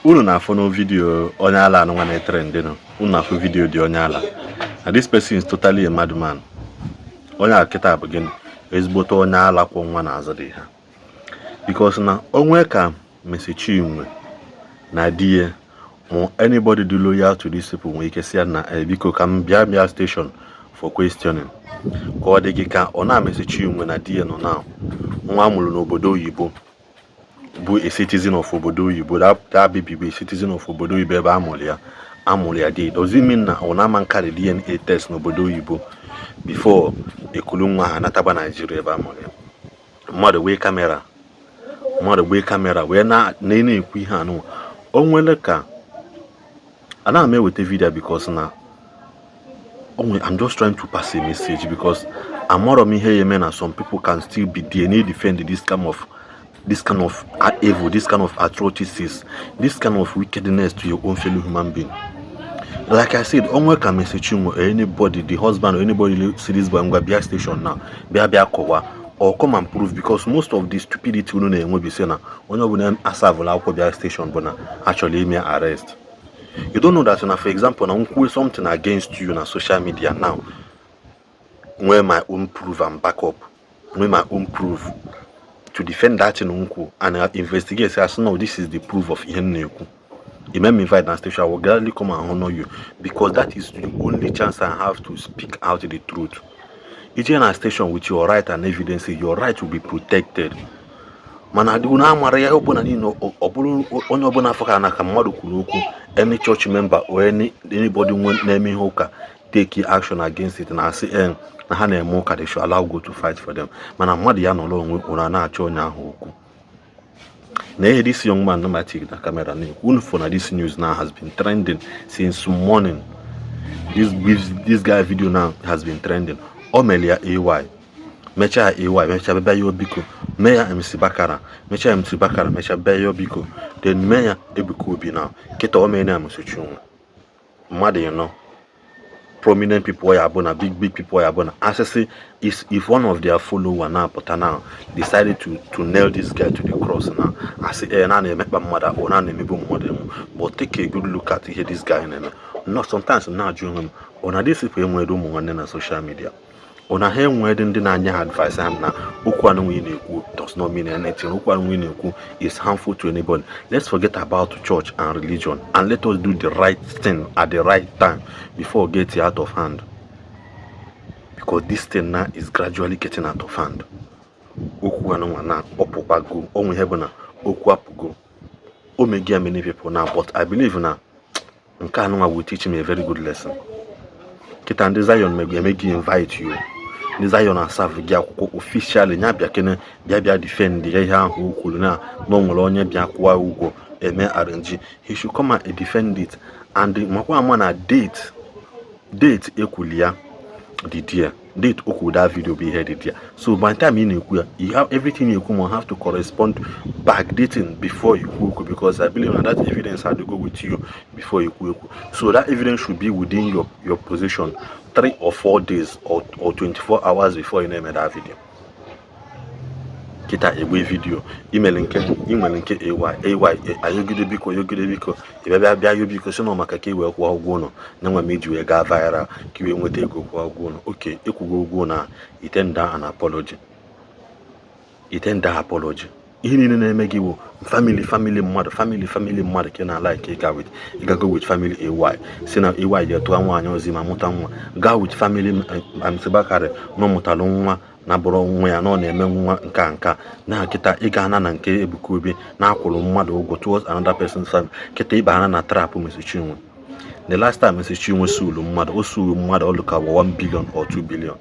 Unu na-afụ na video onye ala anụnwa na-etrendịnụ. Unu na-afụ video dị onye ala na this person is totally a madman. Onye a kịta bụ gịnị? Ezigbote onye ala kwụ nwa n'azụ dị ha, because na onwe ka Mercy Chinwe na di ya ma anybody dị loyal to these people nwere ike si ya na, "Biko, ka m bịa bịa station for questioning," ka ọ dị gị ka ọ na Mercy Chinwe na di ya nọ na nwa amụrụ n'obodo oyibo bụ a citizen of obodo oyibo. That baby bụ a citizen of obodo oyibo ebe amụrụ ya, amụrụ ya dị. Does it mean na ọ na-ama nkarị DNA test n'obodo oyibo before ekulu nwa ha nataba Naijiria ebe amụrụ ya? Mmadụ wee camera, mmadụ gbee camera wee na-ekwu ihe anụnwa. O nwere ka anaghị m eweta video because na onwe I'm just trying to pass a message, because amarọ m ihe ya eme na some people can still be there na defend this kind of evil, this kind of atrocities, this kind of wickedness to your own fellow human being. Like I said, onwe ka Mercy Chinwe or anybody, the husband or anybody, see this boy, ngwa, bịa station now, bịa bịa kọwa or come and prove, because most of the stupidity unu na-enwe bụ sị na onye ọbụla asavụla akwụkwọ bịa station bụ na actually ime arrest. You don't know that na, for example, na nkwuwe something against you na social media now, nwee my own proof and backup, nwee my own proof to defend that thing nkwu and I investigate, say as no, this is the proof of ihe m na-ekwu. Ime m invite na station, I will gladly come and honor you, because that is the only chance I have to speak out the truth. Ije na station with your right and evidence, your right will be protected. Mana adịghị na amara ya ọbụla niile, ọ bụrụ onye ọbụla afọ ka na ka mmadụ kwuru okwu, any church member or anybody na-eme ihe ụka take action against it na asị na ha na-eme ụka, they should allow God to fight for them. Mana mmadụ ya nọrọ onwe ụra na-achọ onye ahụ okwu na ihe this young man matic na camera na-ekwu. Unu for na this news now has been trending since morning. This guy video now has been trending. O mere ya AY, mechaa AY, mechaa bịa ya biko, mee ya MC Bakara, mechaa MC Bakara, mechaa bịa ya biko, then mee ya Ebuka Obi. Now kịta o mee ya Mercy Chinwe. Mmadụ ịnọ prominent people ya bụ na big big people ya bụ na asịsị is if one of their follower na-apụta now decided to nail this guy to the cross now, asị na na-emekpa mmadụ akpọ na na-emegbu mmadụ emu. But take a good look at ihe this guy na-eme. No, sometimes m na-ajụ onwe m, ọ na these people enwere ụmụ nwanne na social media? Ọ na ha enwere ndị na-anye ha advice ha na okwu anụ ị na-ekwu does not mean anything, okwu anụ ị na-ekwu is harmful to anybody? Let's forget about church and religion and let us do the right thing at the right time before it gets out of hand, because this thing now is gradually getting out of hand. Okwu anụnwa na ọpụkwago onwe ihe bụ na okwu apụgo o megia many people now, but I believe na nke anụnwa will teach me a very good lesson. Kịta ndị Zion eme gị invite you, ndị Zion aserve gị akwụkwọ officially, ya bịa kene, bịa bịa defend ya ihe ahụ o kwuru na o nwere onye bịa kwụọ ụgwọ eme arrange. He should come and defend it and makwa ama na date ekwuli ya dị there, date o kwuru that video bụ ihe dị there. So by the time ị na-ekwu ya, you have everything you ekwu must have to correspond backdating before you kwu okwu, because I believe na that evidence had to go with you before you kwu okwu. So that evidence should be within your position 3 or 4 days or 24 hours before you na-eme that video. Kịta egbe video imere nke inwere nke AY AY ayọgide biko, yọgide biko, ị bịa bịa bịa yọ biko, si nọ maka ka ị wee kwụọ ụgwọ ụlọ na nwa m iji wee gaa viral ka ị wee nweta ego kwụọ ụgwọ ụlọ. Oke ịkwụgo ụgwọ ụlọ a, itender an apology, itender apology. Ihe niile na-eme gị wụ family, family mmadụ, family, family mmadụ ka ị na-ala ka ịga with. Ịgago with family AY, si na AY ji tụọ nwaanyị ozi ma mụta nwa, gaa with family MC Bakari na ọ mụtalụ nwa na bụrụ nwa ya na ọ na-eme nwa nka nka na kịta ịga ana na nke Ebuka Obi na-akwụrụ mmadụ ụgwọ towards another person's family. Kịta ịbara na trap Mercy Chinwe. The last time Mercy Chinwe sulu mmadụ, o suru mmadụ ọ lụka 1 billion or 2 billion,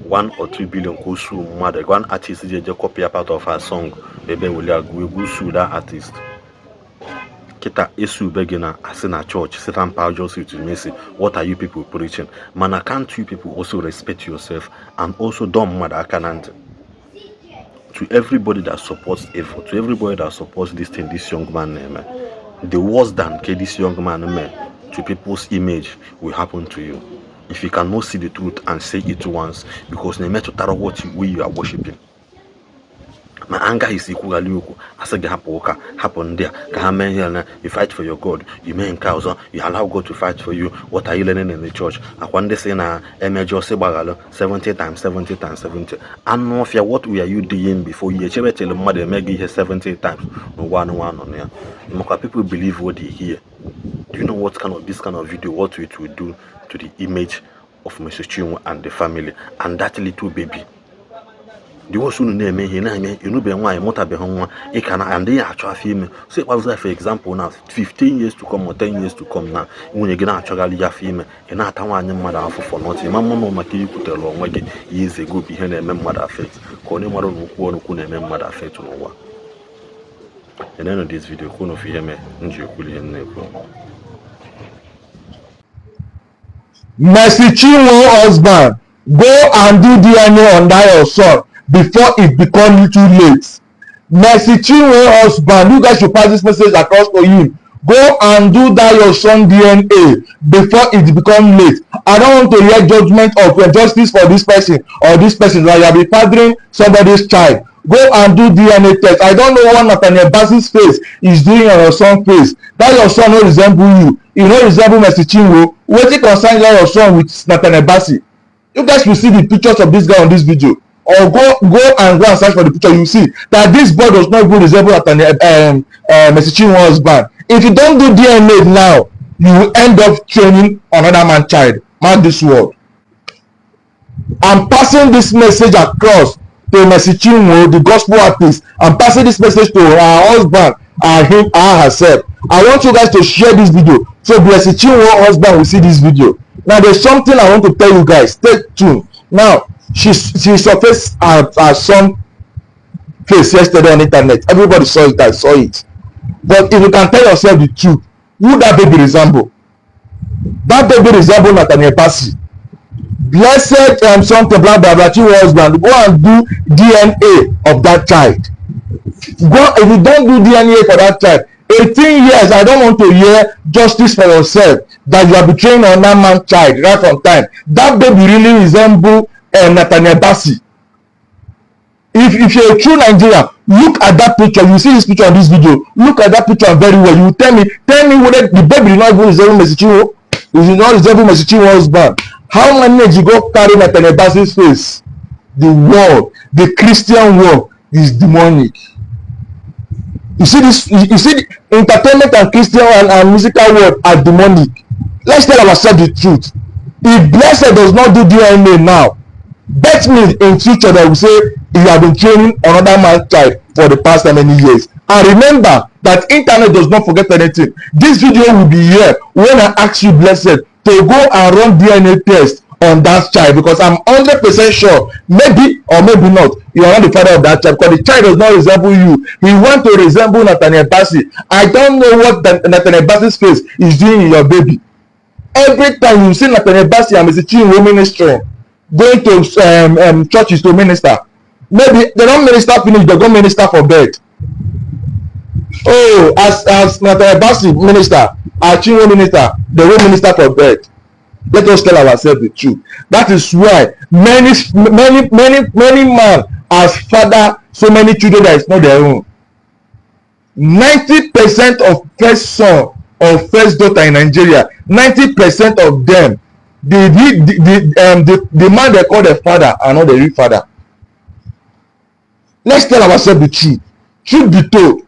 1 or 2 billion ka o sue mmadụ. One artist ji eje copy a part of her song ebe weli agụ egwu sue that artist. Kịta esube gị na asị na church Satan power with mercy. What are you people preaching? Mana can't you people also respect yourself and also dọ mmadụ aka na ntị? To everybody that supports evil, to everybody that supports this thing this young man na-eme, the worse than nke this young man mee to people's image will happen to you if you cannot see the truth and say it once, because na emetụtara what you, we you are worshiping. Ma anger isi kwughalị okwu, asị gị hapụ ụka, hapụ ndị a ka ha mee ihe na you fight for your God. You mee nke ọzọ, you allow God to fight for you. What are you learning in the church? Akwa ndị si na emejọ si gbaghalụ 70 times 70 times 70. Anụ ọfịa, what were you doing before you echebe till mmadụ eme gị ihe 70 times n'ụwa anụ nọ na ya? Maka people believe what they hear. Do you know what kind of this kind of video, what it will do to the image of Mrs. Chinwo and the family and that little baby? The ones unu na-eme ihe na-eme, ịnụbeghị nwaanyị, mụtabeghị nwa, ị ka na and ya achọ afọ ime. So ịkpazụ, for example na 15 years to come or 10 years to come, na nwunye gị na-achọgharị ya afọ ime, ị na-ata nwaanyị mmadụ afọ for nothing. Ma mmanụ maka ikwutere onwe gị years ago bụ ihe na-eme mmadụ affect, ka onye mara na okwu ọnụkwu na-eme mmadụ affect n'ụwa. Enenu this video kwunu ofu ihe mee m ji ekwuli ihe m na-ekwu. Mercy Chinwo husband, go and do DNA on that your son before it become too late. Mercy Chinwo husband, you guys should pass this message across to him. Go and do that your son DNA before it become late. I don't want to hear judgment of justice for this person or this person, like you be fathering somebody's child. Go and do DNA test. I don't know what Nathaniel Bassey's face is doing on your son face. That your son no resemble you. E no resemble Mercy Chinwo. Wetin concern that your son with Nathaniel Bassey? You guys will see the pictures of this guy on this video, or go and search for the picture. You see that this boy does not even resemble Nathaniel Mercy Chinwo husband. If you don do DNA now, you will end up training another man child. Mark this word. I'm passing this message across to Mercy Chinwo, the gospel artist. I'm passing this message to her husband and him, her herself. I want you guys to share this video so Mercy Chinwo husband will see this video. Now there's something I want to tell you guys. Stay tuned. Now she surfaced her son face yesterday on internet. Everybody saw it. I saw it. But if you can tell yourself the truth, who that baby resemble? That baby resemble Nathaniel Bassey. Blessed something blah blah blah. Chinwo husband, go and do DNA of that child. Go. If you don do DNA for that child, 18 years, I don't want to hear justice for yourself that you are betraying another man child right from time. That baby really resemble Nathaniel Bassey. If you're a true Nigerian, look at that picture. You see this picture on this video. Look at that picture very well. You tell me whether the baby did not even resemble Mercy Chinwo. He did not resemble Mercy Chinwo husband. How manage you go carry Nathaniel Bassey's face? The world, the Christian world, is demonic. You see this, you see the entertainment and Christian and musical world are demonic. Let's tell ourselves the truth. If Blessed does not do DNA now, bet me in future that we say he have been training another man's child for the past how many years. And remember that internet does not forget anything. This video will be here when I ask you, Blessed, to go and run DNA test on that child, because I'm 100% sure, maybe or maybe not, you are not the father of that child, because the child does not resemble you. He want to resemble Nathaniel Bassey. I don't know what Nathaniel Bassey's face is doing in your baby. Every time you see Nathaniel Bassey and Mrs. Chinwo ministering, going to churches to minister, maybe they don minister finish, they go minister for bed. Oh, as Nathaniel Bassey minister, as Chinwo minister, they go minister for bed. Let us tell ourselves the truth. That is why many many many many man as father so many children that is not their own. 90% of first son or first daughter in Nigeria, 90% of them, the man they call the father are not the real father. Let's tell ourselves the truth. Truth be told,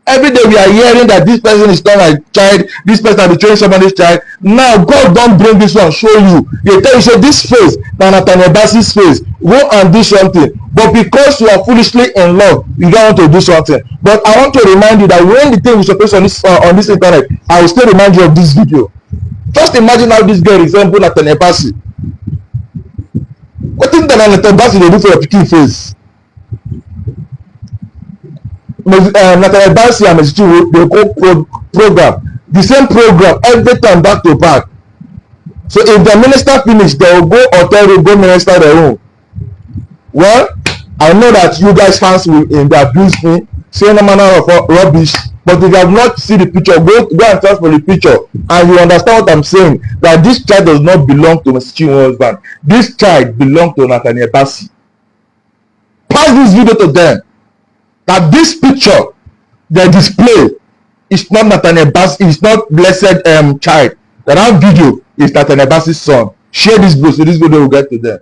every day we are hearing that this person is not my child, this person be training somebody's child. Now God don bring this one show you. Dey tell you say this face na Nathaniel Bassey's face. Go and do something. But because you are foolishly in love, you don't want to do something. But I want to remind you that when the thing will surface on this internet, I will still remind you of this video. Just imagine how this girl resemble Nathaniel Bassey. Wetin Nathaniel Bassey dey do for your pikin face? Nathaniel Bassey and Mercy Chinwo dey go program, the same program every time, back to back. So if the minister finish, they will go hotel room, go minister their own. Well, I know that you guys fans will abuse me, say no manner of rubbish, but if you have not see the picture, go and search for the picture and you understand what I'm saying, that this child does not belong to Mercy Chinwo husband. This child belong to Nathaniel Bassey. Pass this video to them. That this picture they display is not Nathaniel Bassey, is not Blessed child. That video is Nathaniel Bassey's son. Share this video so this video will get to them.